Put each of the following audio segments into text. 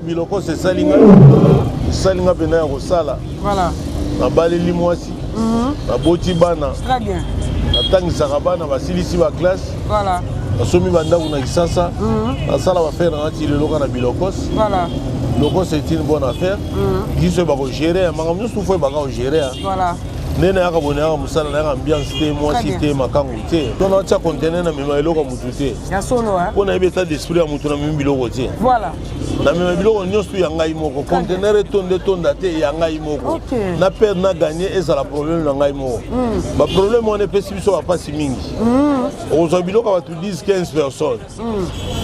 Bilokos esali nga esali nga mpena ya kosala. Voilà. Nabaleli mwasi. Naboti bana. Très bien. Natangisaka bana basilisi ba classe. Voilà. Nasombi bandako na Kisasa. Nasala ba affaire na nga ti lelo kaka na Bilokos. Voilà. Bilokos est une bonne affaire. Biso bako gérer makambo nyonso fo ebaka ko gérer. Voilà. Nde nayaka boye nayaka mosala nayaka ambiance te mwasi te makangu te to natia conteneur na mema eloko ya motu te Ya solo hein. Mpo nayebi état d'esprit ya motu namemi biloko te. Voilà. Namema biloko nyonso ya ngai moko conteneur etonda etonda te ya ngai moko. Na perdre na gagner ezala problème na ngai moko. Baproblème wana epesi biso bapasi mingi. Okozwa biloko ya bato 10 15 personnes.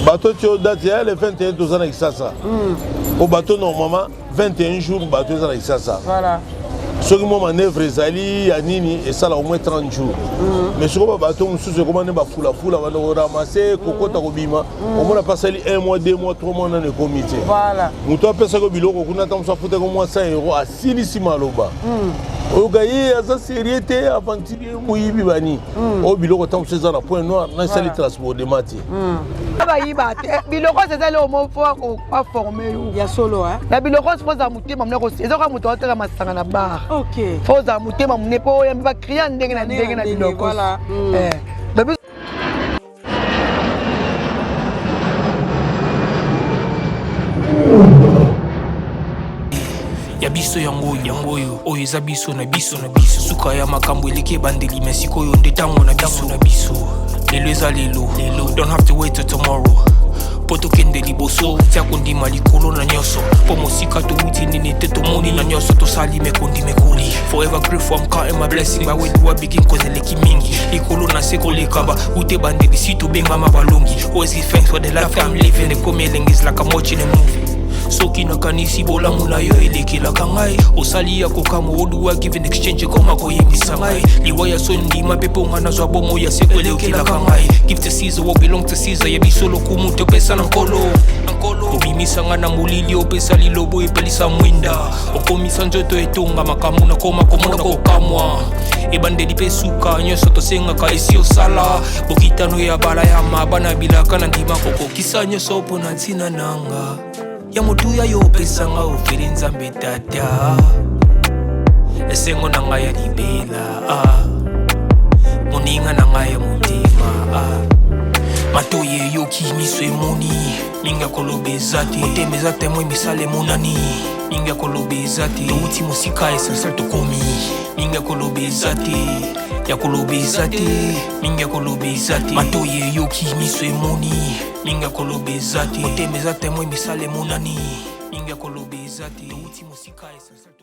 Bato ti date ya le 21 toza na Kisasa. Po bato normalement 21 jours bato eza na Kisasa. Voilà. Soki mwa manœuvre ezali ya nini esala au moins 30 jours. Mais soki babato mosusu ekoma nde bafulafula banda koramase kokota kobima omona mpe asali 1 mois 2 mois 3 mois nano ekomi te. Voilà. Moto apesaki biloko kuna ata mosu afutaki mwa 100 euro asilisi maloba. Oyoka ye aza sérieux te aventurier moyibi bani. Oyo biloko ntango mosusu eza na point noir na esali transbordement te. Bayiba te biloko eza eloko moko fo aforme yo. Ya solo hein. Na biloko fo ozala motema monene eza kaka moto aoteka masanga na bar. OK. Fo ozala motema monene mpo oyambi baclient ndenge na ndenge na biloko. Voilà. Ya biso yango oyo yango oyo oyo eza biso na biso na biso suka ya makambo eleki ebandeli me sikoyo nde ntango na biso na biso lelo eza lelo lelo don't have to wait till tomorrow mpo tokende liboso tia kondima likolo na nyonso mpo mosika towuti nini te tomoni na nyonso tosali mekondi mekoli forever grateful I'm counting my blessing by where do I begin cause eleki mingi likolo na se koleka ba ute bandeli si tobengama balongi always give thanks for the life I'm living ekomi elengi is like I'm watching a movie soki nakanisi bolamu na yo elekelaka ngai osali ya kokamwa oduwa give in exchange ekoma koyebisa ngai liwa ya soni ndima mpe mpo nga nazwa bomo ya seko elekelaka ngai give to Caesar what belong to Caesar ya biso lokumu topesa na nkolo obimisa nga na molili opesa lilobo epelisa mwinda okomisa nzoto etonga makambo nakoma komona kokamwa ebandeli mpe suka nyonso tosengaka esi osala bokitano ya balayama bana bilaka na ndima kokokisa nyonso mpo na ntina nanga ya motuya yo opesanga ofeli nzambe tata esengo na ngai ya libela ah. Moninga na ngai ya motema ah. Matoi eyoki miso emoni mingi ya koloba eza te motema eza témoin misala emonani mingi ya koloba eza te touti mosika essentiel tokomi mingi ya koloba eza te ya koloba eza te mingi ya koloba eza te matoi eyoki miso emoni mingi ya koloba eza te motema eza témoin misala emonani mingi ya koloba eza te touti mosika essentiel tokomi.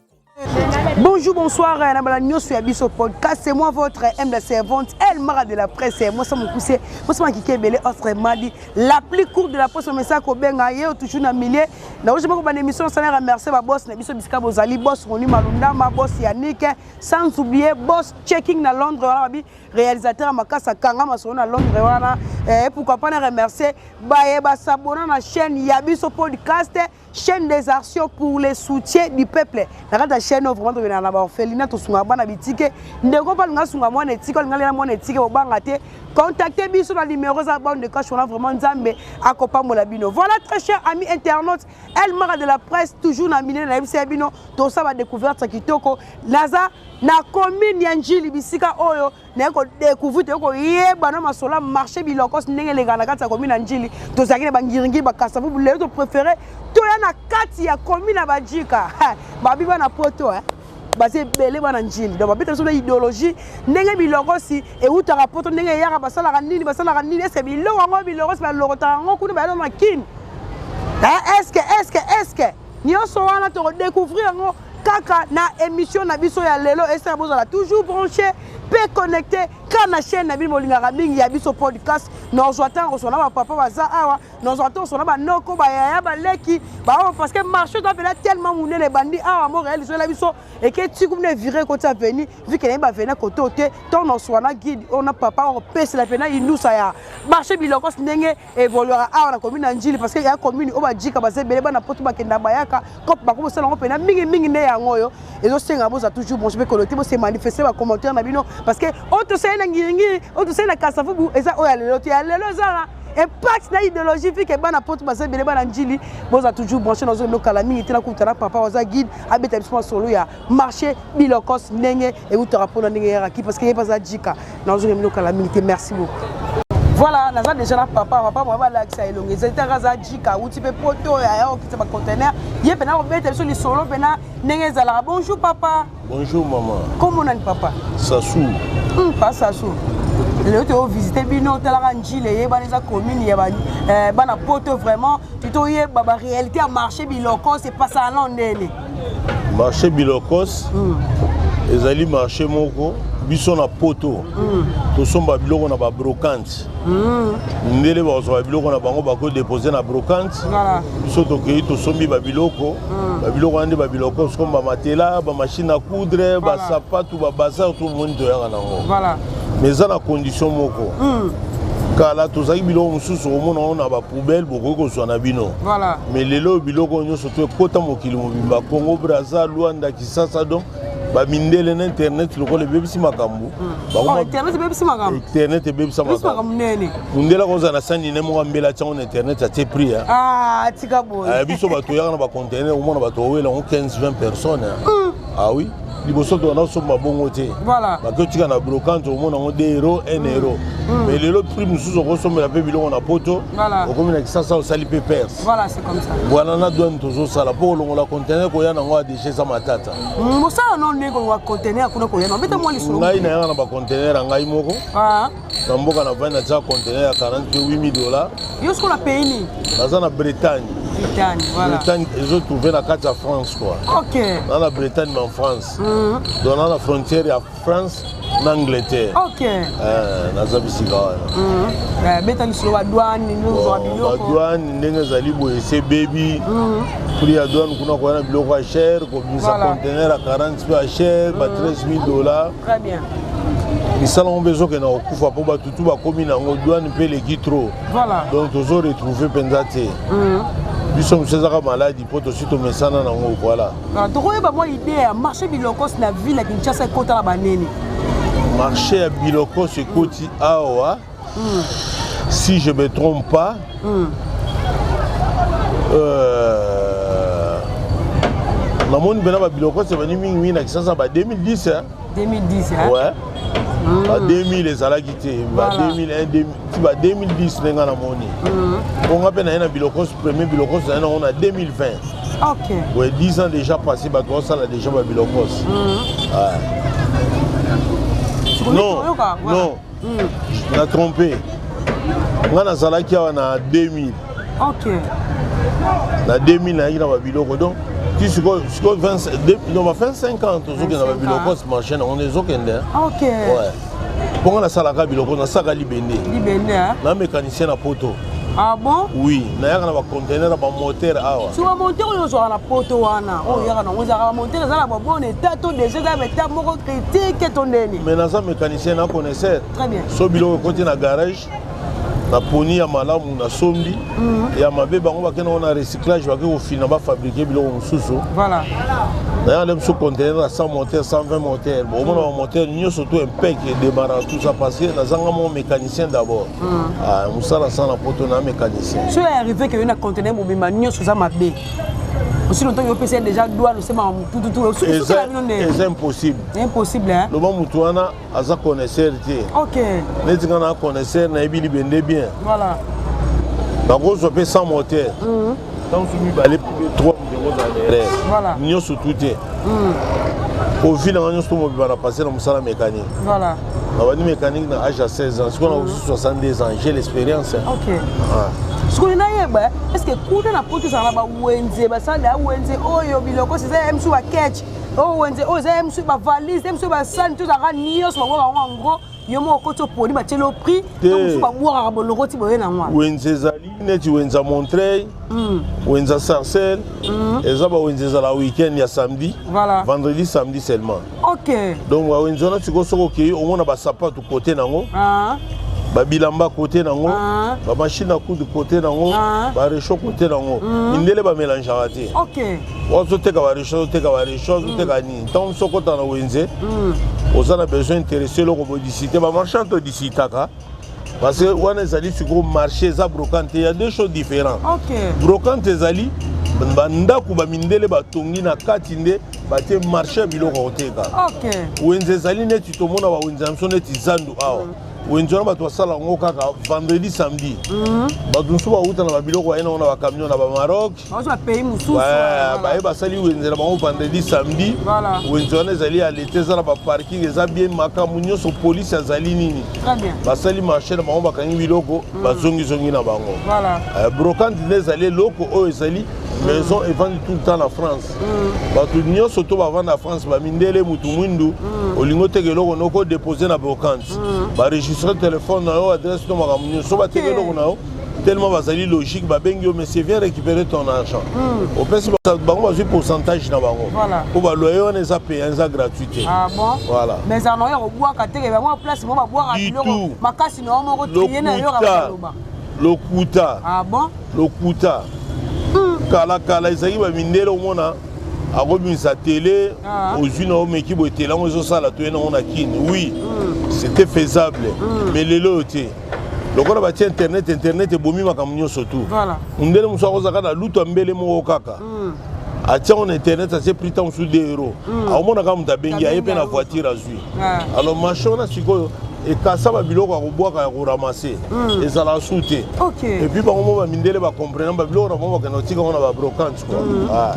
Bonjour, bonsoir, na bala nyonso ya biso podcast, c'est moi votre M la servante, El Mara de la presse, moi ça mon poussé, moi ça kike belé autre madi, la plus courte de la presse, mais ça ko benga ye toujours na milieu. Na oje moko ba émission ça na remercier ba boss na biso bisika bozali boss Roni Malunda, ma boss Yannick, sans oublier boss Checking na Londres wana babi réalisateur makasa kanga masolo na Londres wana. Eh, pourquoi pas na remercier ba ba s'abonner na chaîne ya biso podcast chaîne des actions pour le soutien du peuple na kati ya chaîne oyo vraiment tokendaka na baorphelinat tosungaka bana bitike ndeko mpe alinga asunga mwana etike alinga lela mwana etike bobanga te contacte biso na numéro eza bande de cash wana vraiment nzambe akopambola bino. Voilà très cher ami internaute, El Mara de la presse toujours na minene nayebisa ya bino tosala badécouverte ya kitoko. Naza na commune ya Njili bisika oyo naye kodécouvrir toye koyeba na masolo ya marché bilokos ndenge elekaka na kati ya commune ya Njili. Tozalaki na bangiringiri bakasavubu, lelo topréféré toya na kati ya commune ya Bajika babi bana poto baza ebele bana Njili. Donc babeta biso na idéologie ndenge bilokosi eutaka poto, ndenge eyaka basalaka nini basalaka nini, eske biloko yango bilokosi balokotaka yango kuna bayana na kini, eske eske eske nyonso wana tokodécouvrir yango kaka na émission na biso ya lelo. Esika bozala toujours branché mpe connecté kaka na chaîne na bino bolingaka mingi ya biso podcast. Nozwa ntango kozwa na bapapa baza awa, nozwa ntango kozwa na banoko bayaya baleki bao, parce que marché oza mpena tellement monene ebandi awa Montréal ezoyela biso eke tiku bino evire ekoti aveni vu que nayebi baveni kote oyo te. Ntango nazwa na guide oyo na papa okopesela mpena inusa ya marché bilokos ndenge évoluera awa na commune ya Njili, parce que ya commune oyo bajika baza ebele bana poto bakenda bayaka cop bakobosala yango mpena mingimingi nde yango oyo ezosenga boza toujours branché mpe connecté, bose manifester bacommentaire na bino, parce que oyo tosali na ngiringiri oyo tosali na kasavubu eza oyo ya lelo te, ya lelo eza na Impact na idéologie vu que bana poto baza ebele, bana Njili boza toujours branché. Nazokende okala mingi te, nakuta na papa oza guide, abeta biso masolo ya marché Bilokos, ndenge eutaka mpona ndenge eyakaki, parce que ye mpe aza jika. Nazokende bino okala mingi te. Merci beaucoup. Voilà, naza déjà na papa. Papa moya balakisa elongo ezali taka, aza jika, awuti mpe poto, aya okita baconteneur. Ye mpena kobeta biso lisolo mpena ndenge ezalaka. Bonjour papa. Bonjour maman. Kombo nani papa? Sasu. Pa Sasu, lelo tovisite bino, otalaka Njili eyebana, eza commune ya bana poto. Vraiment toyeba baréalité ya marché Bilokos epasaka nao ndene. Marché Bilokos ezali marché moko biso na poto tosomba biloko na babrocante. Mindele bakozwa babiloko na bango, bakodepose na brocante. Biso tokei, tosombi babiloko. Babiloko wana nde babiloko comme bamatela, bamachine à coudre, basapatu, babazar, tomoni toyaka nango. Mais eza na condition moko. Kala tozalaki biloko mosusu komona ngo na bapoubelle, bokoki kozwa na bino. Mais lelo oyo biloko nyonso to ekota mokili mobimba, Congo Braza, Luanda, Kisasa. Donc bamindele na internet lokola ebebisi makambo. Oh, internet ebebisi makambo. Internet ebebisa ebebisi makambo. Makambo nene. Mundele akozala na sani ne moko, ambela tiango na internet, atie prix ya Ah, tika boye. Biso bato oyaka na bacontener, omona bato owela yango 15 20 personnes. Ah oui, liboso tokanda kosomba bongo te. Bake otika na brocante, omona yango 2 euro, 1 euro. Mais lelo prix mosusu okosombela mpe biloko na poto, okomi na Kisasa, osali mpe perse. Voilà, c'est comme ça. Wana na douane tozosala mpo kolongola contener koya nango adg eza matata. Mosala no ndenge kolongola contener kuna koya na obeta mwa lisolo. Ngai nayaka na bacontener ya ngai moko. Na mboka na vai, natia contener ya 48 000 dollars. Yo sikoyo na pays nini? Naza na Bretagne. Bretagne, voilà. Bretagne ezotrouve na kati ya France quoi. Na Bretagne, mais en France. Donc na frontière ya France na Angleterre. Naza bisika wana. Beta lisolo badouane, ozwa biloko. Badouane ndenge ezali boye, ese ebebi. Prix ya douane kuna, koya na biloko ya cher, kobimisa contener ya 40 mpe ya cher, ba 13 000 dollars. Très bien. Misala ngo mpe ezokenda kokufa mpo bato tu bakomi nango, douane mpe eleki trop. Donc tozo retrouve mpenza te. Biso mosu ezaka maladi mpo tosi tomesana nango, voilà. Voilà, tokoyeba mwa idée ya marché Bilokos na ville ya Kinshasa ekota na banene? Marché ya Bilokos ekoti awa, si je me trompe pas, namoni mpena babilokos ebandi mingimingi na Kisasa ba 2010, hein? 2010, hein? Ouais, ba 2000 ezalaki te, ba 2001, ti ba 2010 ndenge namoni. Mponga mpe naye na Bilokos, premier Bilokos naye nango na 2020. Ouais, 10 ans déjà passé, bato basala déjà babilokos. Ouais. Sikoyo Non, toyoka, voilà. non, na trompé. Nga nazalaki awa na 2000. Na 2000 nayaki na babiloko. Donc ti sikoyo, sikoyo 20, non, ba 25 ans tozokende na 25 babilokos, marché nango nde ezokende, hein. Ouais, mponga nasalaka biloko, nasalaka libende. Libende, hein? Na mécanicien na poto. Ah bon? Oui, nayaka na bacontener na bamoteur awa. So bamoteur oyo ozwaka na poto wana, oyo oyaka nango, ezalaka bamoteur eza na babon état to déjà eza baétat moko critique to ndeni? Mais naza mécanicien na connaisseur. Très bien. So biloko ekoti na garage, naponi ya malamu, nasombi. Ya mabe, bango bakende ngo na recyclage, bake kofina, bafabrike biloko mosusu. Nayaka nde mosusu conteneur na 100 moteur, 120 moteur. Omona bamoteur nyonso to impec, edémarra, tout ça, parce que nazanga moko mécanicien d'abord. Ah, mosala asala na poto na mécanicien. So arrivé ke yo na conteneur mobimba nyonso eza mabe, aussi longtemps yo opesa déjà douane, osemaka motututu osukela bino nde? Eza impossible. Impossible, hein? Loba motu wana aza connaisseur te. Neti nga na connaisseur, nayebi libende bien. Nakozwa mpe 100 moteur, ntango mosusu mibale, 3 moto kozala na erreur. Nyonso tu te. Ovi nanga nyonso to mobimba na passé na mosala mécanique. Nabandi mécanique na âge ya 16 ans, sikoyo nakoki 62 ans, j'ai l'expérience, hein. Ah. Sikoyo nayeba, est ce que kuna na poto ezala na bawenze basala ya wenze oyo biloko eza ya mosusu, baketch oyo wenze oyo eza ya mosusu, bavalise ya mosusu, basani to ezalaka nyonso babwaka yango en gros, yo moko okoti, oponi, batieli yo prix? Te. To mosusu babwakaka boloko ti boye nango wana? Wenze ezali neti wenze ya Montreuil, wenze ya Sarcelles. Eza bawenze ezala week-end ya samedi, vendredi, samedi seulement. Donc bawenze wana sikoyo, soki okei, omona basapatu kote nango, babilamba kote nango, bamachine à coudre kote nango, baréchaud kote nango. Mindele bamélangeaka te. Ozoteka baréchaud, ozoteka baréchaud, ozoteka nini. Ntango mosu okota na wenze, oza na besoin intéressé eloko, bodiscute, bamarchand todiscutaka. Parce que wana ezali sikoyo marché, eza brocante. Ya deux choses différentes. Brocante ezali bandako bamindele batongi na kati nde batie marché ya biloko ya koteka. Wenze ezali neti tomona bawenze na biso neti zandu awa. Wenze wana bato basala yango kaka vendredi, samedi. Bato mosusu bauta na babiloko, baye nango na bacamion na bamaroc. Bazwa pays mosusu. Baye basali wenze na bango vendredi, samedi. Wenze wana ezali ya leta, eza na baparking, eza bien, makambo nyonso, polisi azali nini. Très bien. Basali marché na bango, bakangi biloko, bazongizongi na bango. Brocante nde ezali eloko oyo ezali maison evandi tout le temps na France. Bato nyonso to bavanda na France, bamindele, mutu mwindu, olingi oteka eloko noko, dépose na brocante, baregistre telefone na yo, adresse to makambo nyonso. So bateka eloko na yo, tellement bazali logique, babengi yo: "Monsieur, viens récupérer ton argent." Opesi bango, bazwi pourcentage na bango. Po baloyer wana eza payant, eza gratuité. Ah bon? Voilà. Mais ezala na yo ya kobwaka teke bango place mo babwaka Du biloko tout. makasi na yo moko trie na yo Lokuta. kaloba. Lokuta. Ah bon? Lokuta. Kala kala ezalaki bamindele, omona akobimisa tele. Ozwi na omeki boye, tele yango ezosala, toye nango na kini. Oui, c'était faisable, mais lelo oyo te. Lokola batie internet, internet ebomi makambo nyonso tu. Mondele mosusu akozalaka na lutu ya mbele moko kaka, atia ngo na internet, atie prix, ntango mosusu 2 euro, akomona kaka moto abengi, aye mpe na voiture, azwi. Alors marché wana sikoyo ekasa babiloko ya kobwaka, ya koramasser ezalaka su te. Et puis bango mo bamindele bacomprena babiloko na bango, bakenda kotika ngo na babrocante quoi. Ah.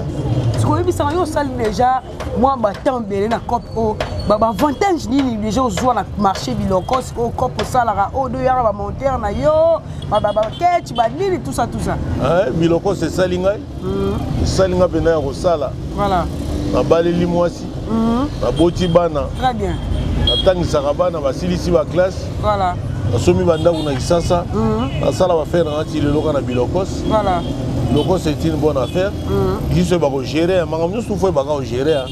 Sikoyo oyebisaka yo, osali déjà mwa batemps ebele na cope oyo, baavantage nini déjà ozwa na marché biloko sikoyo cope osalaka oyo do oyaka bamontere na yo, baketch, banini, tout ça, tout ça? Ah, biloko esali ngai, esali ngai mpenza ya kosala. Nabaleli mwasi, naboti bana. Très bien. Natangisaka bana, basilisi baclasse. Nasomi bandako na Kisasa, nasala baaffaire nanga ti lelo kaka na bilokos. Bilokos est une bonne affaire. Biso oyeba kogérer makambo nyonso, fo oyebaka kogérer.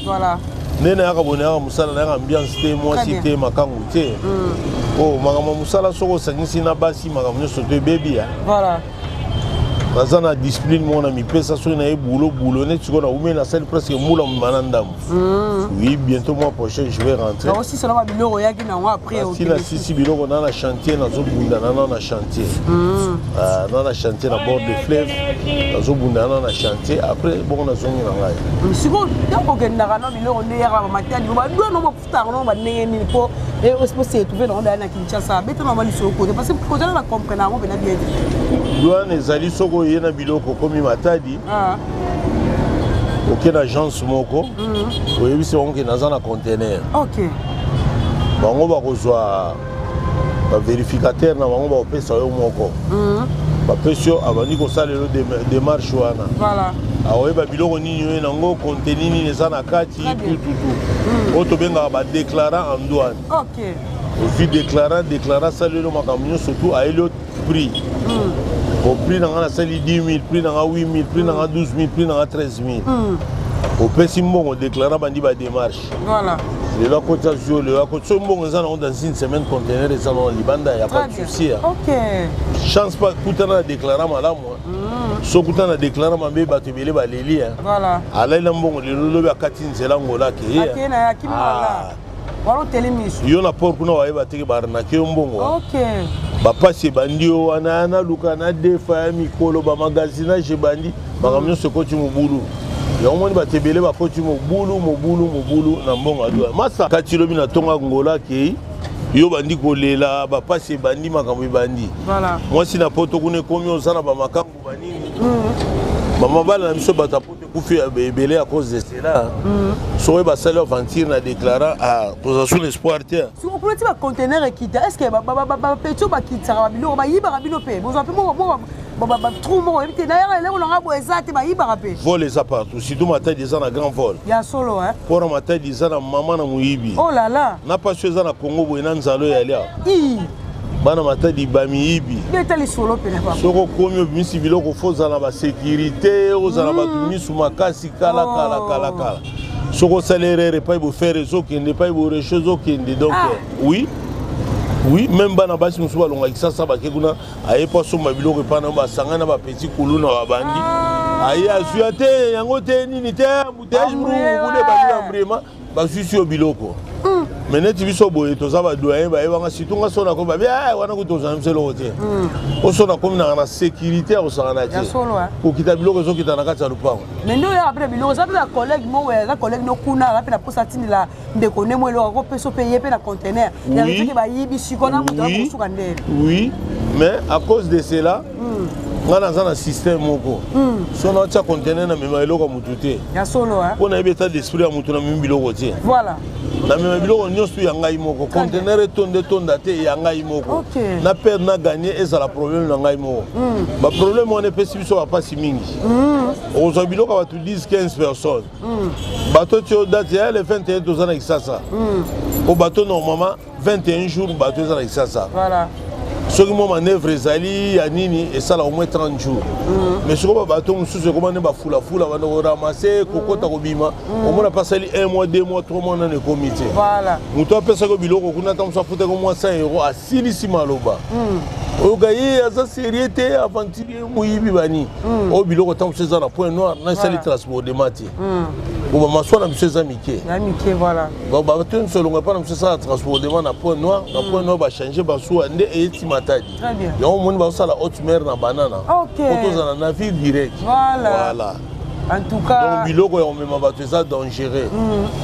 Nde nayaka boye, nayaka mosala, nayaka ambiance te, mwasi te, makangu te. O makambo ya mosala, soki osangisi na basi, makambo nyonso to ebebi ya. Naza na discipline moko na mipesa. Soki naye boulot, boulot neti sikoyo naumeli, nasali presque mbula mobima na ndambo. Oui, bientôt mois prochain je vais rentrer. Osisana babiloko oyaki nango après. Nasi nasisi biloko na na chantier, nazobundana na na chantier. Ah, na na chantier na bord de fleuve, nazobundana na na chantier, après bongo nazongi na ngai. Sikoyo ntango okendaka na biloko nde yaka bamatali, badouane bafutaka nango bandenge nini mpo ose retrouve nango daya na Kinshasa? Beta na balisolo kote, parce que kozala na comprendre yango mpena bien te. Douane ezali soki oye na biloko, okomi Matadi, oke na agence moko, oyebisi bango ke naza na conteneur. Bango bakozwa bavérificateur na bango, bakopesa yo moko, bapesi yo, abandi kosala elo démarche wana. Akoyeba biloko nini oye nango, contenu nini eza na kati. Très bien. Tututu oyo tobengaka badéclarant en douane. Ozwi déclarant, déclarant asali elo makambo nyonso tu, ayeli yo prix. Bon, prix na nga nasali 10 000, prix na nga 8 000, prix na nga 12 000, prix na nga 13 000. Opesi mbongo, déclarant bandi badémarche. Lelo akoti, azwi yo, lelo akoti. Soki mbongo eza nango, dans une semaine conteneur eza nango libanda, ya pas Très de bien. souci ya. Chance pa kutana na déclarant malamu. So kutana na déclarant mabe, bato ebele baleli. Alali na mbongo lelo, lobi akati nzela ngola, akeye. Akeye na ye, akimi wala wana oteli miso. Yo na port kuna, bayeba teke baarnaquer yo mbongo. Bapasi ebandi yo wana, naluka na defa ya mikolo, bamagasinage ebandi, makambo nyonso ekoti mobulu. Yango moni bato ebele bakoti mobulu, mobulu, mobulu na mbongo ya douane. Masa kati lobi na ntongo ngola akei, yo bandi kolela, bapasi ebandi, makambo ebandi. Mwasi na poto kuna ekomi, oza na bamakambo banini, bamabala na biso, bato ya poto ekufi ebele à cause de cela. Soki basali aventure na déclarant, toza sous l'espoir te. Kuna ti baconteneur ekita, est ce que bapeti oyo bakitisaka babiloko bayibaka bino mpe? Bozwa mpe batrou moko, oyebi te, nayaka eloko nanga boye eza te, bayibaka mpe? Vol eza partout, surtout Matadi eza na grand vol. Ya solo, hein? Mpona Matadi eza na mama na moyibi. Oh là là. Na pasi oyo eza na Congo boye, na nzala oyo yali awa, I bana Matadi bamiyibi. Beta lisolo mpena papa. Soki okomi, obimisi biloko, fo ozala na basécurité, ozala bato misu makasi. Kala kala kala kala, soki osali erreur epai bofere ezokende, epai borecho ezokende. Donc oui, même bana basi mosusu balongaki sasa, bake kuna, aye po asomba biloko epai na basangani na bapeti kulu na babandi, aye azwi ya te yango te, nini te, embouteillage Embrouillé, brubule, bandi na mbrema, bazwisi yo biloko. Mais neti biso boye toza badoyen, bayebanga surtout nga so nakomi babi ah, wana kutu tozala biso eloko te. Po so nakomi nanga na sécurité ya kosakana Ya te, solo, hein. kokita biloko ezokita na kati ya lupango. Mais nde oyaka mpe na biloko, eza mpe na collègue moko, eza collègue no kuna, aza mpe na posa atindela ndeko nde mo eloko, akopesa mpe ye mpe na conteneur ya soki bayibi siko na moto akosuka ndeni. Oui, mais à cause de cela, nga naza na système moko, so natia conteneur, na mema eloko ya motu te. Ya solo, hein? Mpo nayebi état d'esprit ya motu, namemi biloko te. Namema biloko nyonso ya ngai moko, conteneur etonda etonda te, ya ngai moko. Na perdre na gagner, ezala problème na ngai moko. Baproblème wana epesi biso bapasi mingi. Okozwa biloko ya bato 10, 15 personnes, bato ti o date ya le 21 toza na Kisasa, po bato normalement 21 jours bato eza na Kisasa. Soki mwa manœuvre ezali ya nini, esala au moins 30 jours. Mais soki babato mosusu ekoma nde bafulafula, banda koramasser, kokota, kobima, omona mpe asali 1 mois, 2 mois, 3 mois, nano ekomi te. Moto apesaki biloko kuna, ata mosu afutaki mwa 100 euro, asilisi maloba, oyoka ye aza sérieux te, aventurier, moyibi, bani oyo biloko ntango mosusu eza na Point Noir na esali transbordement te, po bamaswa na biso eza mike. Ya mike, voilà. Donc bato nyonso elongo epa na biso esala transbordement na Point Noir. Na Point Noir bachange basuwa nde eyeti Matadi. Très bien. Yango omoni bazosala haute mer na Banana po tozala na navire direct. Voilà. En tout cas. Donc biloko ya komema bato eza dangereux.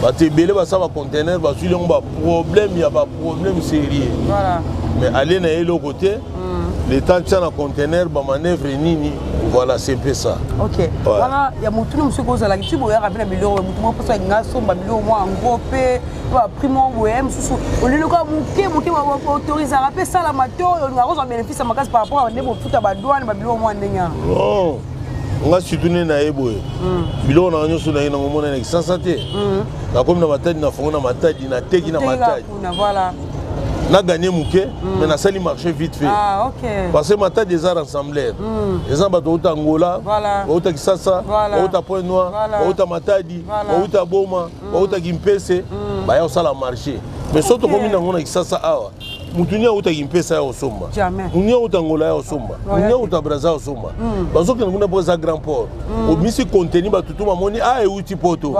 Bato ebele basala baconteneur, bazwili yango baproblème ya baproblème sérieux. Mais ale na ye eloko te, le temps tia na conteneur, bamanœuvre nini, voilà, c'est un peu ça. Ok. Wana ya motuna mosusu kozalaki ti boyaka mpe na biloko, motu moko mposo alinga asomba biloko mwa yango mpe baprix moko boye, mosusu oliloka moke moke, autorisaka mpe esalama te oyo olingaka kozwa bénéfice ya makasi par rapport a nde bofuta badouane, babiloko mwa ndenge wana? Non, nga surtout nde na ye boye, biloko nanga nyonso naye nango mona na Kisasa te. Nakomi na Matadi, na fongo na Matadi, nateki na Matadi. Kuna, voilà. Na gagné moke, mais nasali marché vite fait. Parce que Matadi eza rassembleur, eza bato bauta Angola, bauta Kisasa, bauta Point Noir, bauta Matadi, bauta Boma, bauta Kimpese, baya kosala marché. Mais so tokomi nango na Kisasa awa, mutu ni auta Kimpesa ya kosomba, Jamais. mutu ni auta Angola ya kosomba, mutu ni auta Braza ya kosomba, bazokende kuna mpo eza grand port. Obimisi contenu, bato tu bamoni a euti poto.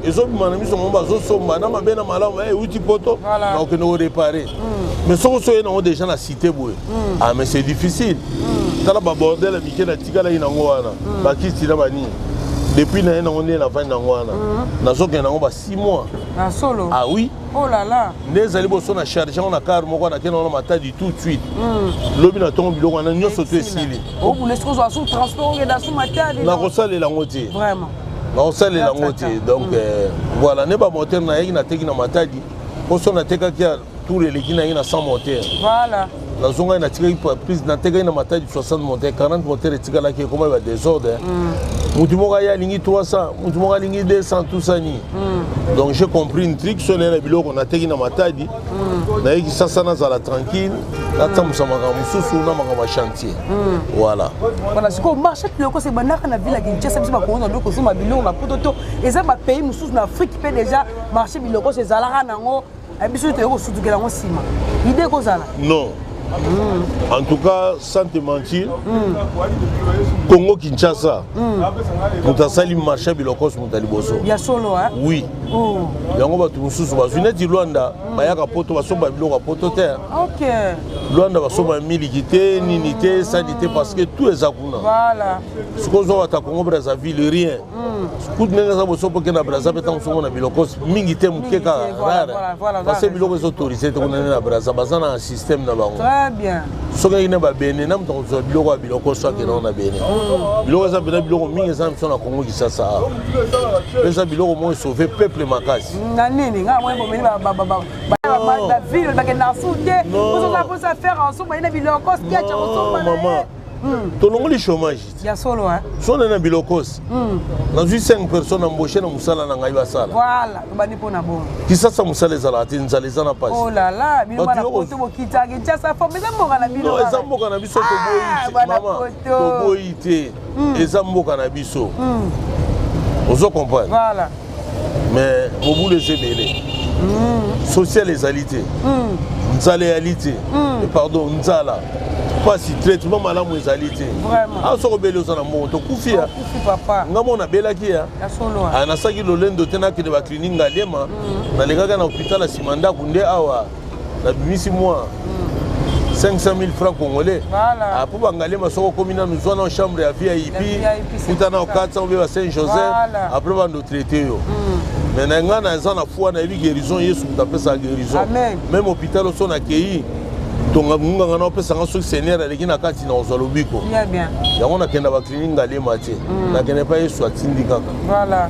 Ezobima na miso bango, bazosomba na mabe na malamu, euti poto, na okende koréparer. Mais soki osoye nango déjà na cité boye, ah mais c'est difficile. Tala babordel ya mike natikalaki nango wana, bakiti na banini, depuis na ye nango nde navandi nango wana, nazokende nango ba 6 mois. Na solo? Ah oui. Oh là là. Nde ezali boso na charge yango na car moko, nakende nango na Matadi tout de suite. Lobi na ntongo biloko wana nyonso to esili. Obule soki ozwa su transport, okenda su Matadi. Nakosalela yango te. Nakosalela yango te. Donc voilà, nde bamoteur nayaki nateki na Matadi, mposo natekaki ya tour eleki, nayaki na 100 moteur. Nazongaki, natikaki prise, natekaki na Matadi 60 moteur, 40 moteur etikalaki, ekoma ba désordre. Mutu moko aye alingi 300, mutu moko alingi 200, tout ça ni. Donc j'ai compris une truc: so naye na biloko nateki na Matadi, nayeki sasa, nazala tranquille, natambusa makambo mosusu na makambo ya chantier, voilà. Voilà. Sikoyo marché biloko se ebandaka na ville ya Kinshasa, biso bakongo na kosomba biloko na poto to eza bapays mosusu na Afrique mpe déjà marché biloko so ezalaka nango, biso toyei kosutukela yango nsima, idée ekozala? Non, en tout cas, sans te mentir, Congo Kinshasa, moto asali marché bilokos, moto ya liboso. Ya solo, hein? Oui. Yango bato mosusu bazwi neti Lwanda, bayaka poto, basomba biloko ya poto te. Lwanda basomba miliki te, nini te, sani te, parce que tout eza kuna. Sikoyo ozwa bato ya Congo Brazzaville, rien kutu. Ndenge eza boso mpo na Braza mpe, ntango soko na biloko mingi te, moke kaka, rare, parce que biloko eza autorisé te kuna. Nde na Braza baza na système na bango. Très bien. Soki ayaki na babene na moto akozwa biloko ya biloko, so akende na bene, biloko eza mpena, biloko mingi eza na biso na Congo Kisasa awa. Mpe eza biloko moko esauve peuple makasi. Na nini ngai moi bomeli bavile, bakendaka su te, ozoza mposa faire osomba ye na biloko sketch akosomba na ye. Tolongoli chômage. Ya solo, hein? So na bilokosi, nazwi 5 personnes embauché na mosala na ngai, basala. Voilà, tobandi mpo na bongo. Kisasa mosala ezalaka te, nzala eza na pasi. Oh là là, bino bana poto bokitaka Kinshasa forme, eza mboka na bino. Eza mboka na biso, toboyi te mama, toboyi te, eza mboka na biso, ozo comprendre? Voilà. Mais mobulu eza ebele, social ezali te. Nzala eyali te. Pardon, nzala, mpasi, traitement malamu ezali te. Awa soki obeli, oza na mbongo, tokufi ya. Nga mo nabelaki ya, nasalaki lolendo te, nakende baclinique Ngaliema, nalekaka na hôpital ya nsima ndako nde awa nabimisi mwa 500 000 francs congolais mpo bangalema. Soki okomi nanu, zwa na chambre ya VIP, kuta na 400 obe ba Saint Joseph, après bando traité yo. Mais na ngai naza na foi, nayebi guérison, Yesu moto apesaka guérison. Même hôpital oso nakei, tonga nganga na opesanga, soki Seigneur aleki na kati na kozwa lobiko. Yango nakenda baclinique Ngaliema te, nakende mpa Yesu atindi kaka.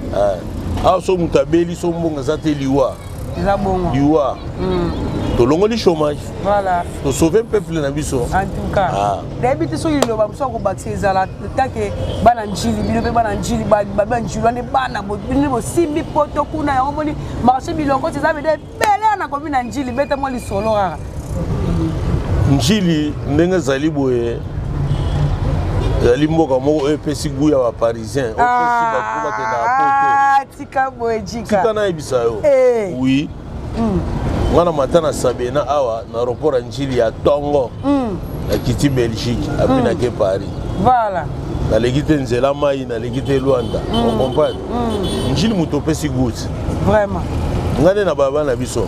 Awa so moto abeli, so mbongo eza te, liwa. Liwa. Tolongoli chômage, tosauve peuple na biso. En tout cas, nayebi te soki liloba mosu akobakisa ezala take. Bana Njili, bino mpe bana Njili, baba Njili wana, bana bino bosimbi poto kuna, yango moni marché biloko eza bede ebele na komi na Njili. Beta mwa lisolo kaka. Njili ndenge ezali boye, ezali mboka moko oyo epesi goût ya baparisien, opesi bato bakendaka poto. Tika boye, Jika. Tika nayebisa yo. Oui, nga na mata na Sabena awa na aéroport ya Njili ya ntongo, nakiti Belgique, après nake Paris. Naleki te nzela mai, naleki te Lwanda, ocomprendre? Njili moto opesi goût. Nga nde na baba na biso,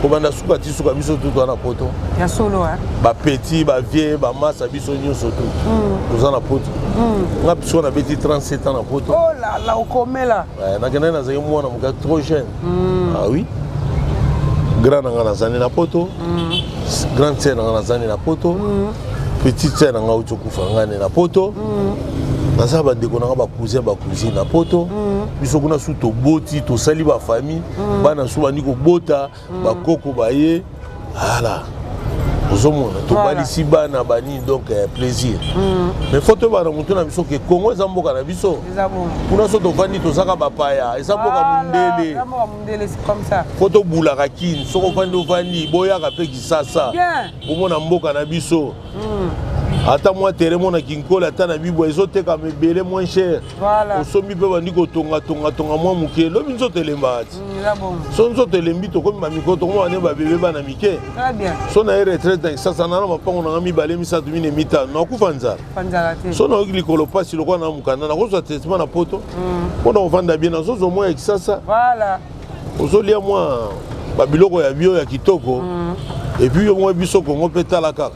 kobanda suka ti suka, biso tu toza na poto. Ya solo. Bapetits, bavieux, bamasa, biso nyonso tu toza na poto. Nga biso nabeti 37 ans na poto. Oh là là, okomela. Nakendaki, nazalaki mwana moka, trop jeune. Ah oui, grand na nga nazali na poto, grande sœur na nga nazali na poto, petite sœur na nga auti okufa, nga nde na poto. Naza bandeko na nga, bacousin, bacousine na poto. Biso kuna su toboti, tosali bafamille, bana su bandi kobota, bakoko baye ala, ozomona tobalisi bana banini, donc plaisir. Mais faut toyebana motu na biso ke Congo eza mboka na biso. Kuna so tovandi, tozaka bapaya, eza mboka mondele. Faut tobulaka kini. Soki ovandi, ovandi, boyaka mpe Kisasa, bomona mboka na biso. Ata mwa terrain mona Kinkole, ata na Bibwa, ezotekama ebele, moins cher. Osombi mpe bandi kotongatongatonga mwa moke, lobi nzoto elembaka ti. So nzoto elembi, tokomi bamikolo, tokoma bane babebe, bana mike. So na ye retraite na Kisasa, nana mapango nanga mibale, misato, mine, mitano, nakufa nzala? So nayoki likolo mpasi lokola na mokanda, nakozwa traitement na poto mpona kovanda bien, nazozwa mwa ya Kisasa, ozolia mwa babiloko ya bio ya kitoko. Et puis yo mwa biso Kongo mpe, tala kaka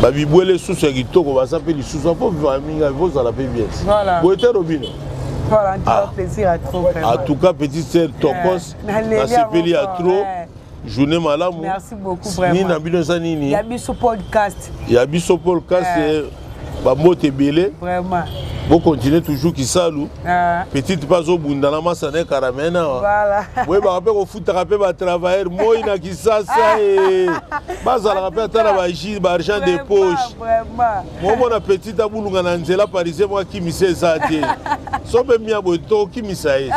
babibwele susu ya kitoko, baza mpe lisusu apo vivaka mingi, ozala mpe bien boye te, Robino. En tout cas, petite sœur tokos, nasepeli ya trop, journée malamu. Merci beaucoup. Nini na bino eza nini? Ya Biso Podcast. Ya Biso Podcast, bambote ebele. Vraiment. Bocontinue toujours kisalu. Petite mpe azobunda na masa na ekaramene awa. Boyebaka mpe kofutaka mpe batravailleur moi na Kisasa e bazalaka mpe ata na baji baargent de poche. Momona petite abulunga na nzela, parisien moko akimisa eza te, so mpe mia boye tokimisa ye,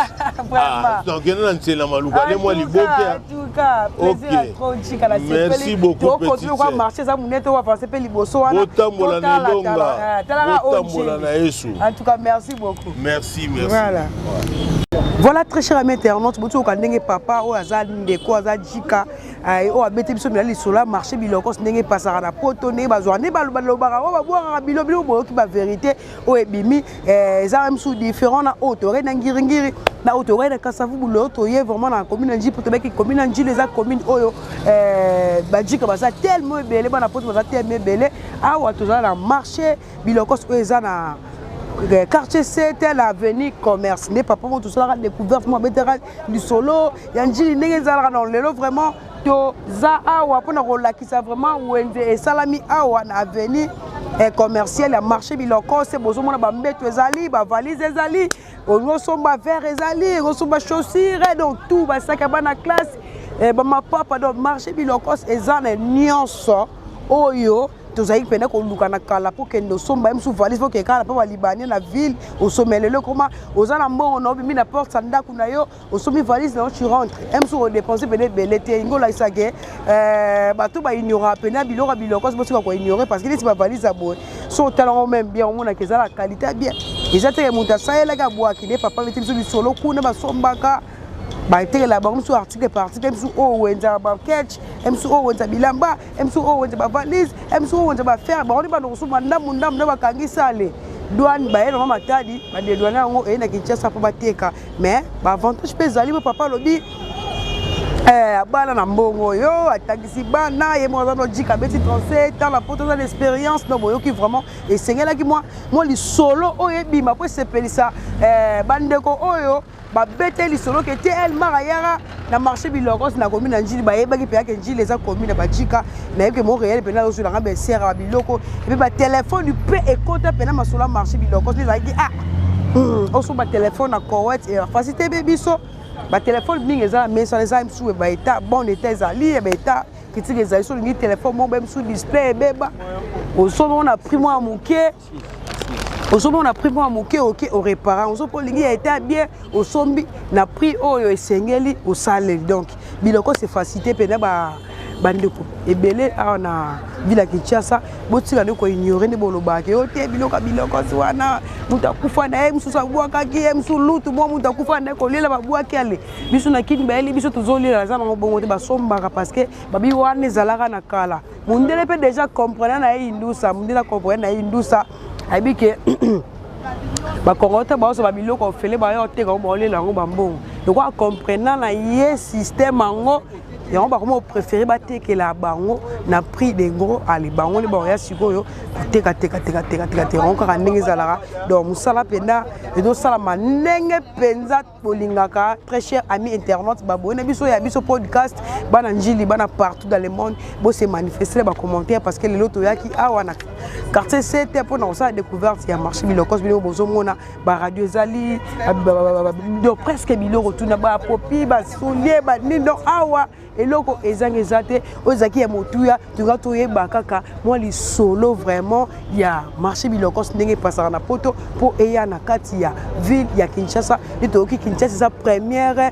tokende na nzela na Maluka le mwa liboke. Merci beaucoup, petite. Marché eza monene, to avance mpe liboso wana. Botambola na elonga, botambola na Yesu. En tout cas, merci beaucoup. Merci, merci. Voilà. Voilà, très cher ami internaute, boti oyoka ndenge papa oyo aza ndeko, aza Jika, oyo abeti biso mila lisolo ya marché bilokos, ndenge epasaka na poto, ndenge bazwaka, nde balobaka oyo babwakaka bilo bilo. Boyoki bavérité oyo ebimi, eza mosusu différent na oyo toyokaki na Ngiringiri, na oyo toyokaki na Kasavubu. Lelo toye vraiment na commune ya Njili, po tobeki commune ya Njili eza commune oyo bajika baza tellement ebele, bana poto baza tellement ebele. Awa tozala na marché bilokos oyo eza na quartier 7, l'avenue Commerce, nde papa mo tosalaka découverte mo abetaka lisolo ya Njili ndenge ezalaka. Na lelo vraiment toza awa mpona kolakisa vraiment wenze esalami awa na avenue commerciale ya marché bilokos. Bozomona bambeto ezali, bavalise ezali, olingi osomba verre ezali, osomba chaussure, donc tout, basaki ya bana classe, bamapapa. Donc marché bilokos eza na nyonso oyo tozalaki mpena koluka na kala mpo kende osomba ye mosusu valise, mpo kekala mpo balibanie na ville osomela. Eloko koma oza na mbongo na obimi na porte ya ndako na yo, osombi valise na yo, tu rentre ye mosusu kodépenser pene ebele te. Ingi olakisake bato baignoraka pene biloko ya biloko, bosika koignore, parce que neti bavalise ya boye, so otalango même bien, omonaka eza na qualité ya bien, eza teke moto asalelaki abwaki. Nde papa beti biso lisolo kuna basombaka. Batekela bango mosusu article par article, mosusu oyo wenza baketch, mosusu oyo wenza bilamba, mosusu oyo wenza bavalise, mosusu oyo wenza bafer. Bango nde bandoko mosusu bandambu ndambu nde bakangi sale douane, baye nango Matadi, badédouaner yango, eye na Kinshasa mpo bateka. Mais baavantage mpe ezali po papa alobi abala na mbongo oyo, atangisi bana ye moko, aza nojika, abeti 37 ans na poto, aza na expérience. No boyoki vraiment, esengelaki mwa lisolo oyo ebima mpo esepelisa bandeko oyo babete lisolo ke te Elmar ayaka na marché Bilokos na komi na Njili. Bayebaki mpe yake Njili eza komi na bajika, nayebi ke Montréal mpena azozwelanga besere ya biloko epe batelefone mpe ekota mpena masolo ya marché Bilokos nde ezalaki. Ah, osomba telefone na Koweït efacilité be biso batelefone mingi eza na mesa, eza mosusu baétat bon état, ezali ya baétat critique ezali. So olingi telefone moko, mosusu display ebeba, osomba ngo na prix moko ya moke, osombi na prix moko ya moke, oke oréparer. Ozo mpo olingi ya état bien, osombi na prix oyo esengeli, osaleli. Donc biloko c'est facilité mpena. Bandeko ebele awa na ville ya Kinshasa, botika nde koignorer nde bolobaka yo te biloko ya biloko wana. Moto akufa na ye, mosusu abwakaki ye, mosusu lutu mwa moto akufa na ye, kolela babwaki. Ale biso na kini bayeli biso tozolela, aza nango bongo te. Basombaka parce que babi wana ezalaka na kala. Mondele mpe déjà comprendre na ye indusa, mondele acomprendre na ye indusa, ayebi ke bakongo te baozwa babiloko ofele, baya oteka yango, baolela yango bambongo. Lokola acomprena na ye système yango, yango bakoma kopréférer batekela bango na prix de gros. Ale bango nde baoya sikoyo koteka teka teka teka teka teka yango kaka ndenge ezalaka. Donc mosala mpenza ezosalama ndenge mpenza bolingaka. Très cher ami internaute, baboye na biso ya biso podcast, bana Njili, bana partout dans le monde, bose manifester na bacommentaire, parce que lelo toyaki awa na quartier 7 mpona kosala découverte ya marché Bilokos. Biloko bozomona, baradio ezali, donc presque biloko tuna, bapopi, basoulier, banini. Donc awa eloko ezangi eza te. Oyo ezalaki ya motuya, toka toyeba kaka mwa lisolo vraiment ya marché Bilokos, ndenge epasaka na poto mpo eya na kati ya ville ya Kinshasa. Nde toyoki Kinshasa eza première,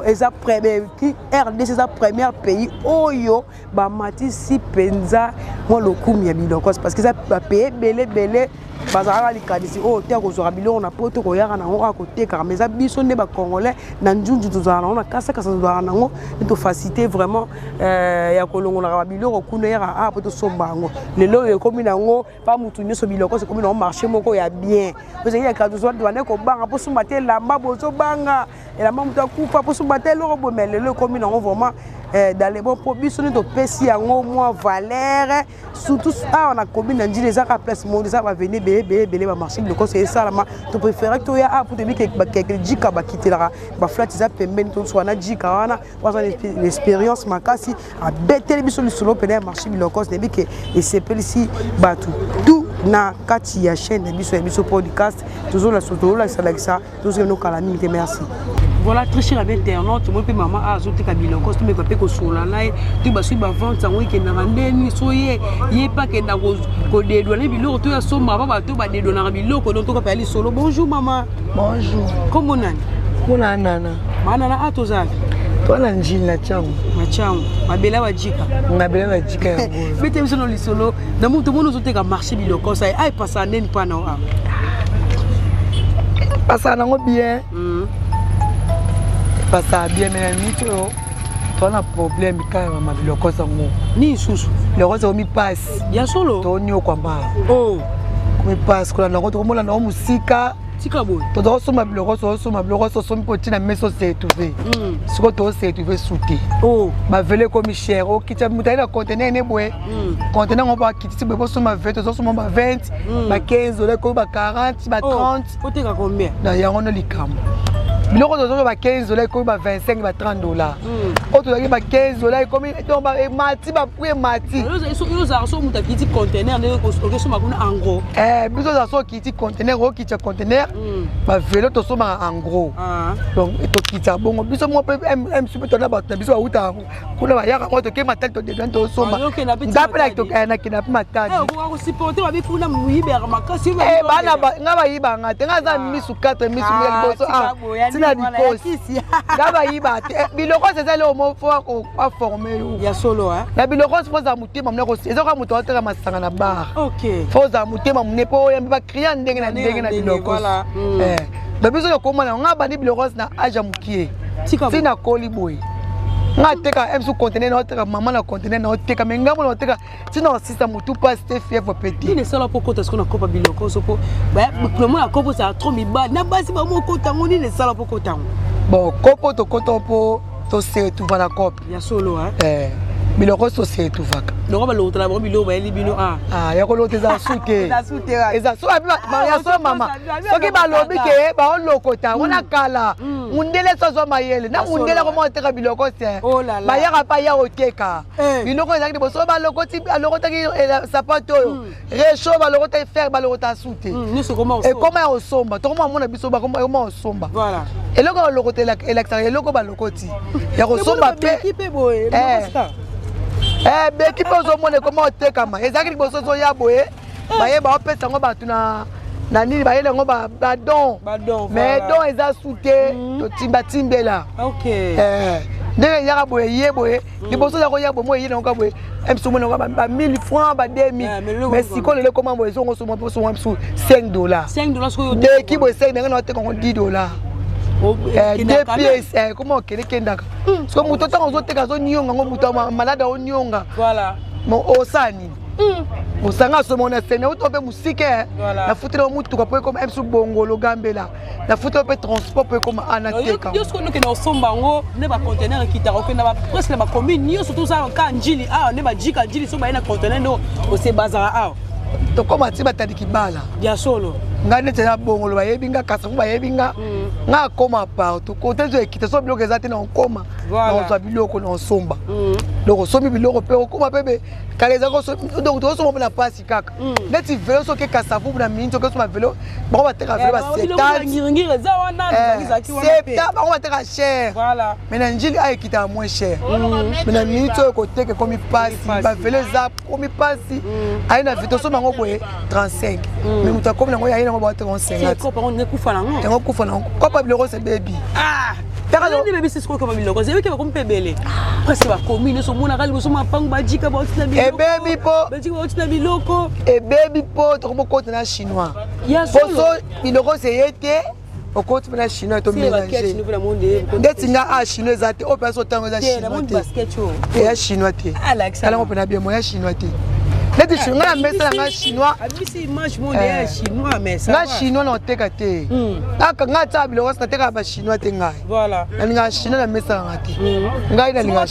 eza RDC eza première pays oyo bamatisi mpenza mwa lokumu ya Bilokos, parce que eza bapays ebele ebele bazalaka likanisi oyo te kozwaka biloko na poto, koyaka nango kaka kotekaka. Mais eza biso nde bacongolais na njunju tozalaka nango, na kasakasa tozalaka nango, nde tofacilité vraiment ya kolongolaka babiloko kuna, eyaka awa mpo tosomba yango. Lelo oyo ekomi nango pa mutu nyonso, biloko ekomi nango marché moko ya bien. Ozalaki ya kala, tozwande kobanga mpo somba te elamba, bozobanga elamba moto akufa mpo somba te eloko boye. Mais lelo ekomi nango vraiment dans le bon, mpo biso nde topesi yango mwa valeur, surtout awa na commune na Njili. Eza kaka place moko, eza baveni ebele ebele ebele, bamarché biloko esalama. Topréféré toya awa mpo toyebi bakeke jika bakitelaka baflat eza pembeni, tosoka na jika wana waza l'expérience makasi, abeteli biso lisolo pene ya marché Bilokos. Nayebi ke esepelisi bato tout na kati ya chaîne na biso ya biso podcast. Tozolakisa, tozokende nokala mingi te. Merci. Voilà, très cher ami internaute, moi mpe mama azoteka biloko, tomeka mpe kosola na ye to basoki bavente yango ekendaka ndeni. So ye ye mpe akenda kodédouaner biloko to ya somba pa bato badédouanaka biloko. Donc toka mpe ya lisolo. Bonjour mama. Bonjour. Kombo nani? Kuna Nana. Manana, a tozali? Toza Njili na Tiango. Na Tiango, mabele bajika. Mabele bajika yango. Bete biso na lisolo na moto moni ozoteka marché biloko sa ai epasa ndeni mpa na awa? Epasaka nango bien, epasaka bien, mais na miniti oyo toza na problème kaka mama biloko sango. Nini susu? Biloko sango mipasi. Ya solo? Tonyokwama mipasi kolanda yango, tokomona nango mosika. Tika boye. Toza kosomba biloko, tozosomba biloko, tosombi mpo ntina meso se retrouve. Sikoyo tose retrouve su te. Bavelo ekomi cher, okitisa moto aye na conteneur ne boye, conteneur ngo bakitisi boye, bosomba velo, tozosomba ba 20, ba 15 dola, ekomi ba 40, ba 30. Oteka combien? Na yango no likambo, biloko tozosomba ba 15 dola ekomi ba 25, ba 30 dollars. Oyo tozalaki ba 15 dola ekomi, donc emati, baprix emati. Ozalaka so moto akiti conteneur ndenge okesomba kuna en gros? Biso ozala so okiti conteneur, okitisa conteneur, bavelo tosombaka en gros. Donc tokitisa bongo biso moko mpe mc mpe tona bato na biso bautaka kuna, bayaka ngo, toke Matadi, todédouaner, tosomba. Nga mpe nakenda mpe Matadi. Nga bayibanga te, nga aza misu 4, misu ya liboso ntina likosi, nga bayiba te. Biloko eza eloko moko fo aforme yo. Ya solo. Na biloko fo ozala motema monene, eza kaka moto aoteka masanga na bar, fo ozala motema monene mpo oyambi baclient ndenge na ndenge na biloko. Donc biso tokomona nga bandi biloko na age ya mokie. Ti nakoli boye, nga ateka msu conteneur, na oteka mama na conteneur, na oteka me ngambo na oteka ntina osisa motu mpasi te, fièvre pe te. Nini esala mpo kota sikoyo na kopa biloko so mpo namona kopo ezala trop mibali na basi bamokota yango? Nini esala mpo kota yango? Bon, kopo tokota mpo tose retrouva na cope. Ya solo? Eh, biloko tose retrouvaka. Biloko balokotala bango, biloko bayeli bino. A ya kolokota eza su te, eza so ya solo mama. Soki balobi ke baolokota wana kala, mundele so azwa mayele na mundele akoma oteka biloko te. Bayaka mpe aya oteka biloko ezalaki liboso. Balokoti, balokotaki sapato oyo, réchaud, balokotaki fer, balokota su te. Ekoma ya kosomba, tokoma mona biso bakoma kosomba eloko. Balokota elakisaka eloko balokoti ya kosomba mpe beki mpe ozomona ekoma otekama. Ezalaki liboso ezoya boye, baye baopesa yango bato na nini, bayeli yango badon, mais don eza su te. Totimbatimbela ndenge eyaka boye, ye boye liboso eza koya boye, mo eyeli yango ka boye, mso mona yango ba 1000 francs, ba 2000, mais sikoyo lelo ekoma boye, ezongo soma mpo soma mso 5 $. Deki boye 5, ndenge na oteka yango 10 $, deux pièces. Koma okende kendaka siko moto ntango ozoteka azonionga yango, moto malade aonionga, osala nini? Osanga asoma na sene uto mpe mosika, nafutela motuka mpo ekoma msu Bongolo Gambela, nafutela mpe transport mpo ekoma ana teka. Yo soki okende osomba yango nde baconteneur ekitaka, okenda presque na bacommune nyonso, tozala ka Njili awa nde bajika Njili so baye na conteneur nde ose bazala awa. Tokóma ti batandiki bala. Ya solo. Ngai neti eza Bongolo bayebi nga, Kasavu bayebi nga, nga akóma partout kote ezo ekita. So biloko eza te, na okóma na kozwa biloko na osomba. Donc osombi biloko mpe okóma mpe kala eza, donc tozosomba mpe na pasi kaka neti vélo. Soki Kasavubu na miniti okosomba vélo, bango bateka vélo ba 70, bango bateka cher, mais na Njili ayo ekitaka moins cher. Mais na miniti oyo koteka ekomi pasi, bavélo eza komi pasi. Aye na vite osomba yango boye 35, mais moto akomi nango, aye nango, baoteka yango 50. Yango kufa nango, kopa biloko se bebi. Bebisi sikoyo koma biloko ezebiki, bakomi mpe ebele presque bakomi nyonso. Omonaka liboso mapango bajika bauti na Ebebi mpo bajika bauti na biloko. Ebebi mpo tokomokota na chinois po so biloko seye te, okoti mpe na chinois, tomélange ndeti nga a chinois eza te. Oyo mpe otango eza chinois te, eya chinois te. Talango mpe na biemo ya chinois te. Neti nga na mesa na nga chinois, nga chinois na oteka te. Nga atia biloko natekaka bachinois te. Ngai nalingaka chinois na mesa nanga te. Ngai nalingaka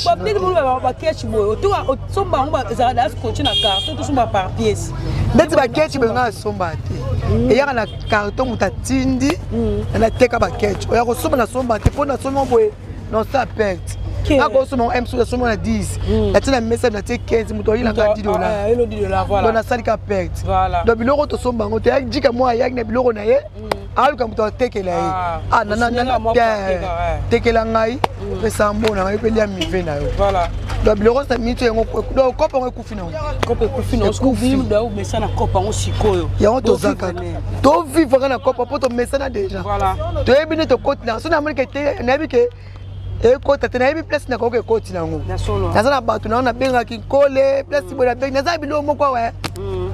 Baketch boye osomba yango, ezalaka scotché na carton, tosomba par pièce? Ndeti baketch boye, ngai asomba te, eyaka na carton, moto atindi nateka. Baketch oya kosomba, nasomba te, mpo nasomba boye nosala perte. Nakosomba ngo msu, nasomba na 10, natie na mesa, natie 15, moto ayilanga 10 dollar, donc nasali ka perte. Donc biloko tosomba yango te. Jika mwa ayaki na biloko na ye, aluka moto atekela ye, tekela ngai, pesa mbongo na ngai mpe lia mive na yo. Donc biloko na miniti yango, donc kope yango ekufi nango. Yango toza kaka tovivre na kope mpo tomesana déjà, toyebi nde tokoti na so. Namoni ke te, nayebi ke ekota te, nayebi place nakoki ekoti nango. Naza na bato nango, nabengaki nkole place boye, nabengi, naza na biloko moko awa,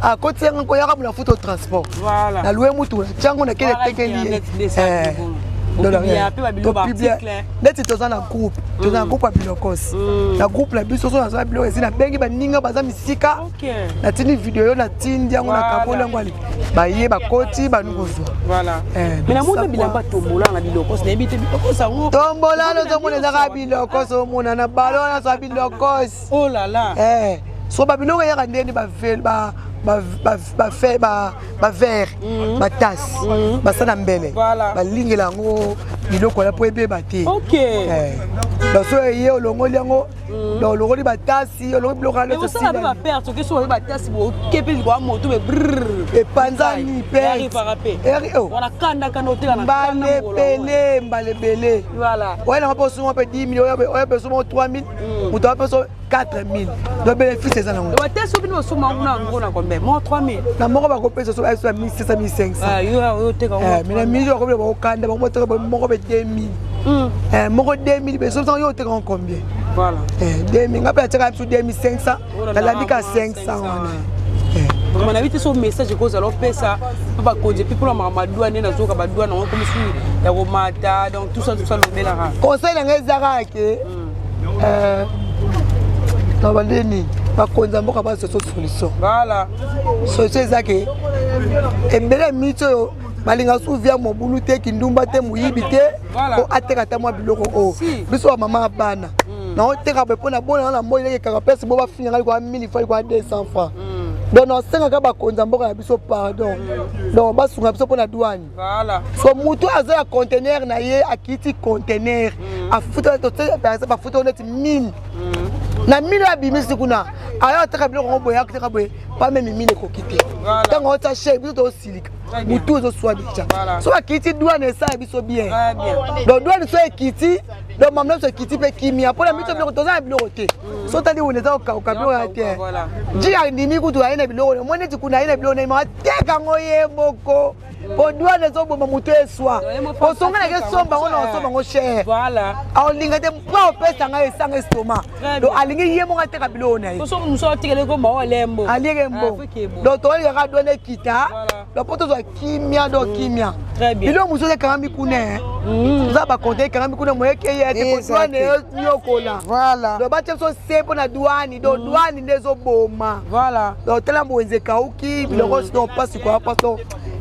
akoti yango, koyaka mona futa transport, nalouer mutu, natiango, nakende etekeli ye. Neti toza na groupe, toza na groupe ya bilokos. Na groupe na biso so naza biloko esi, nabengi baninga baza misika, natindi video, natindi yango na kapoli yango, ali baye bakoti banu kozwa. Namona bilamba tombola na bilokos, nayebi te bilokos yango. Tombola nozomona ezaka bilokos, omona na balo wana zwa bilokos. Oh là là. So babiloko eyaka ndeni, baverre, batasse, basala mbele, balingela yango biloko wana mpo ebeba te. Donc so eye olongoli yango, donc olongoli batasi, olongoli biloko wana. Osala mpe baperte oke so oye batasi okepe likwa moto be. Epanzani. Wana kanda kanda oteka na Mbala ebele, mbala ebele. Oya nango mpe osomba mpe 10 000, oya mpe osomba 3 000, moto ape so 4 000, donc bénéfice eza nango. Batasi bino osomba yango na yango na combien mo? 3 000? Na moko bakopesa so ya 1600, 1500, mais na mingi bakobela bakokanda bango, boteka moko be 2000, moko 2000, besomisanga yo oteka ngo combien? 2000, nga mpe natiaka biso 2500, nalandi ka 500 wana. Vraiment nayebi te so message ekozala opesa mpo bakonzi epi mpona makambo badouane, nde nazoyoka badouane yango komi su. Ya komata, donc tout ça, tout ça, lobelaka. Conseil na ngai eza kaka ke na bandeni bakonzi ya mboka bazwa so solution. Voilà. Solution eza ke ebele ya miti oyo balinga su via mobulu te, kindumba te, moyibi te, po ateka ata mwa biloko oyo. Biso bamama ya bana, naoteka boye mpo na bona na moi elekekaka place bo bafinga ngai likoya 1000 francs, likoya 200 francs. Donc nasengaka bakonzi ya mboka na biso pardon, donc basunga biso mpo na douane. So motu aza ya conteneur na ye, akiti conteneur, afuta, par exemple afuta oyo neti 1000, na 1000 oyo abimisi kuna, aya ateka biloko yango boye, ateka boye, pas même 1000 ekoki te. Ntango ota cher, biso tosilika, motu ezoswa déjà. So bakiti douane, esala biso bien. Donc douane so ekiti, donc mamna biso ekiti mpe kimia mpona biso. Biloko toza na biloko te, so otali wene eza kokauka, biloko ya te. Ji andimi kutu aye na biloko mo neti kuna, aye na biloko na ateka yango ye moko, po douane ezoboma motu eswa. Osonga nake somba yango na osomba yango cher, aolinga te mpo opesa ngai esanga estomac. Donc alingi ye moko ateka biloko na ye, alieke mbongo. Donc toolingaka douane ekita, donc mpo tozwa kimia, donc kimia. Biloko mosusu ekangami kuna, toza bakonte ekangami kuna, moyeke ye te po douane enyokola. Donc batia biso se mpo na douane, donc douane nde ezoboma. Donc tala mowenze ekauki biloko, donc mpasi kwa mpasi. Donc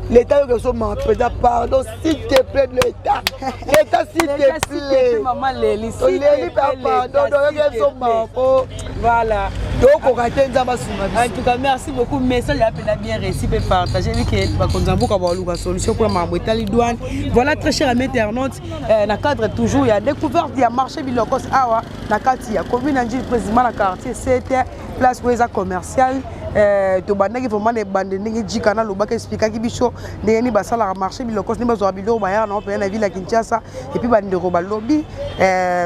l'état yoke ezomaka mpenza, pardon, s'il te plaît, l'état, l'état, s'il te plaît, toleli mpe pardon, donc yoke ezomaka po tokoka te. Nzambe asunga biso. En tout cas, merci beaucoup. Message ya mpenza bien réussi mpe partage que bakonzi ya mboka baluka solution mpona makambo etali douane. Voilà, très cher ami internaute, na cadre toujours ya découverte ya marché Bilokos awa na kati ya commune ya Ndjili, président na quartier 7, place oyo eza commercial. Tobandaki vraiment na ebande ndenge jika nalobaki, expliquaki biso ndenge nini basalaka marché Bilokos, ndenge bazwaka biloko bayaka nango mpena na ville ya Kinshasa. Et puis bandeko balobi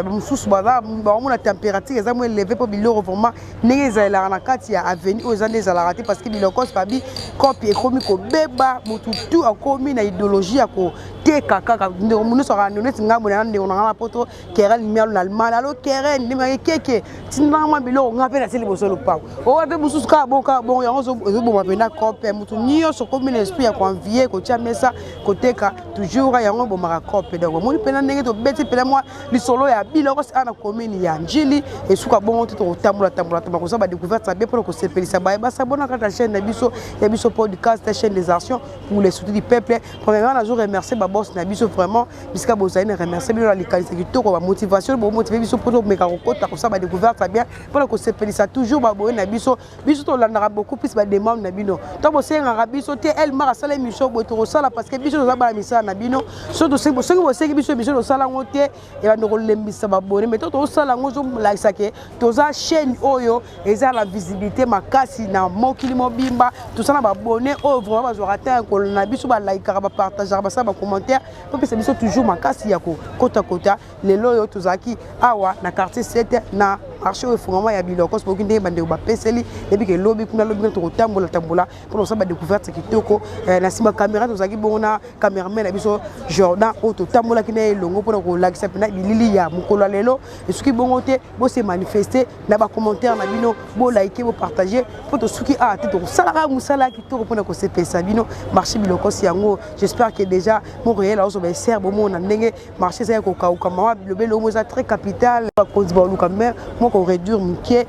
mosusu baza baomona température eza mo élevé, mpo biloko vraiment ndenge ezalelaka na kati ya avenue oyo eza nde ezalaka te, parce que Bilokos babi kopi ekomi kobeba. Motu tu akomi na idéologie ya koteka kaka. Ndeko nyonso akaka neti ngai boye na ndeko na ngai na Poto, Keren Mialo na Allemagne. Alo Keren, ndenge keke tindanga mwa biloko, ngai mpe natie liboso lopango oyo mpe mosusu kaka bongo, kaka bongo. Yango ezoboma mpenza cope. Motu nyonso komi na esprit ya koenvier, kotia mesa, koteka toujours, yango ebomaka cope. Donc omoni mpena ndenge tobeti mpena mwa lisolo ya biloko awa na commune ya Ndjili. Esuka bongo te, tokotambola tambola tambola, kozwa badécouverte ya bien mpona kosepelisa baye basabona kaka chaîne na biso ya biso podcast, chaîne des actions pour les soutien du peuple. Premièrement, nazo remercier baboss na biso vraiment, bisika bozali, na remercier bino na likanisa kitoko, bamotivation bomotive biso mpo tomeka kokota kosala badécouverte ya bien mpona kosepelisa toujours baboye na biso. Biso tolandaka beaucoup plus bademande na bino. To bosengaka biso te, Elmar asala émission boye, tokosala, parce que biso toza bana misala na bino. Soki bosengi biso émission, tosala yango te, ebanda kolembisa babone. Mais to tozosala yango, ezolakisa ke toza chaîne oyo eza na visibilité makasi na mokili mobimba. Tosala babone oyo vraiment bazwaka te kolanda biso, balikaka, bapartageaka, basala bacommentaire mpo pesa biso toujours makasi ya kokotakota. Lelo oyo tozalaki awa na quartier 7, na marché oyo efungama ya Biloko. Soki ndenge bandeko bapeseli, yebi ke lobi kuna, lobi kuna tokotambola tambola mpona kosala badécouverte kitoko. Na nsima caméra tozalaki bongo na cameraman na biso Jordan, oyo totambolaki na ye elongo mpona kolakisa mpena bilili ya mokolo ya lelo. Esoki bongo te, bose manifeste na bacommentaire na bino, bolike, bopartage, mpo tosuki awa te, tokosalaka mosala ya kitoko mpona kosepelisa bino. Marché Bilokosi yango, j'espère que déjà montréal aozwa baeser bomona ndenge marché eza ya kokauka. Mama lobele omo eza très capital. Bakonzi baoluka maire moko réduire moke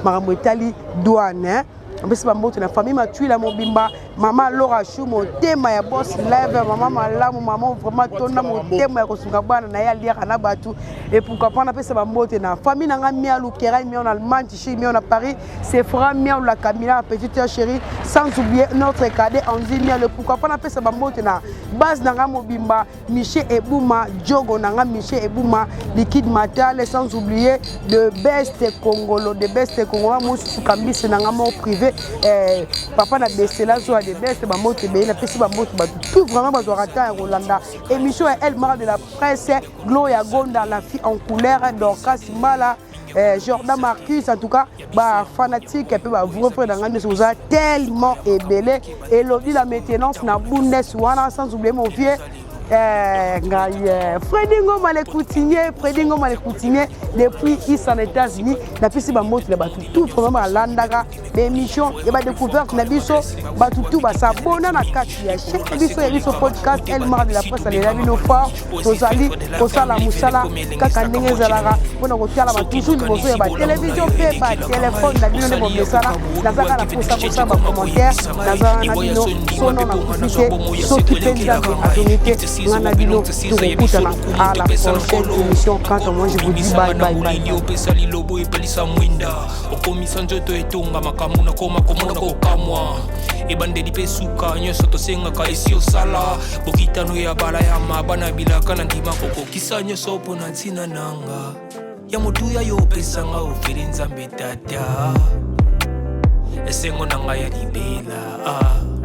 makambo etali douane. Apesi bambote na famille Matwila mobimba, mama Lora Chu, motema ya boss live, mama malamu, mama vraiment tonda motema ya kosunga bana na ye, aliaka na bato. Et pourquoi pas napesa bambote na famille na nga Mialu, Kerai Miao na Allemagne, Tichi Miao na Paris, Sephora Miao, la Camilla, petite sœur chérie, sans oublier notre cadet Anzi Mialu. Pourquoi pas napesa bambote na base na nga mobimba, Michel Ebuma, Diogo na nga Michel Ebuma, liquide matale, sans oublier de best Congolo, de best Congolo mosusu, kambisi na nga moko privé, papa na Besela zo de best. Bambote ebele napesi, bambote bato tout vraiment bazwaka temps ya kolanda émission ya El Mara de la presse, Gloria Gonda, la fille en couleur, Dorcas Mbala, Jordan Marcus. En tout cas bafanatique mpe bavrai frère na ngai nyonso, oza tellement ebele. Elodi la maintenance na Bundes wana, sans oublier mon vieux. Eh, ngai eh. Freddy Ngoma le coutumier, Freddy Ngoma le coutumier depuis Issa na États-Unis, napesi bambote na bato tout vraiment balandaka baémission ya badécouverte na biso, bato tout basabona na kati ya chaîne na biso ya biso podcast El Mara de la presse. Alela bino fort, tozali kosala mosala kaka ndenge ezalaka mpona kotalama toujours liboso ya batelevizio mpe batelefone na bino nde bomesana. Nazaka na posa kosala bacommentaire, nazala na bino sono nakufi te, soki mpe Nzambe azongi te, nga na bino tokokutana à la prochaine émission. Quant à moi, je vous dis bye bye bye. Opesa lilobo, epelisa mwinda, okomisa nzoto etonga makambo, nakoma komona kokamwa ebandeli mpe suka nyonso tosengaka esi osala bokitano ya bala ya mabana bilaka na ndima kokokisa nyonso mpo na ntina nanga ya motuya yo opesanga ofele Nzambe Tata, esengo na ngai ya libela ah.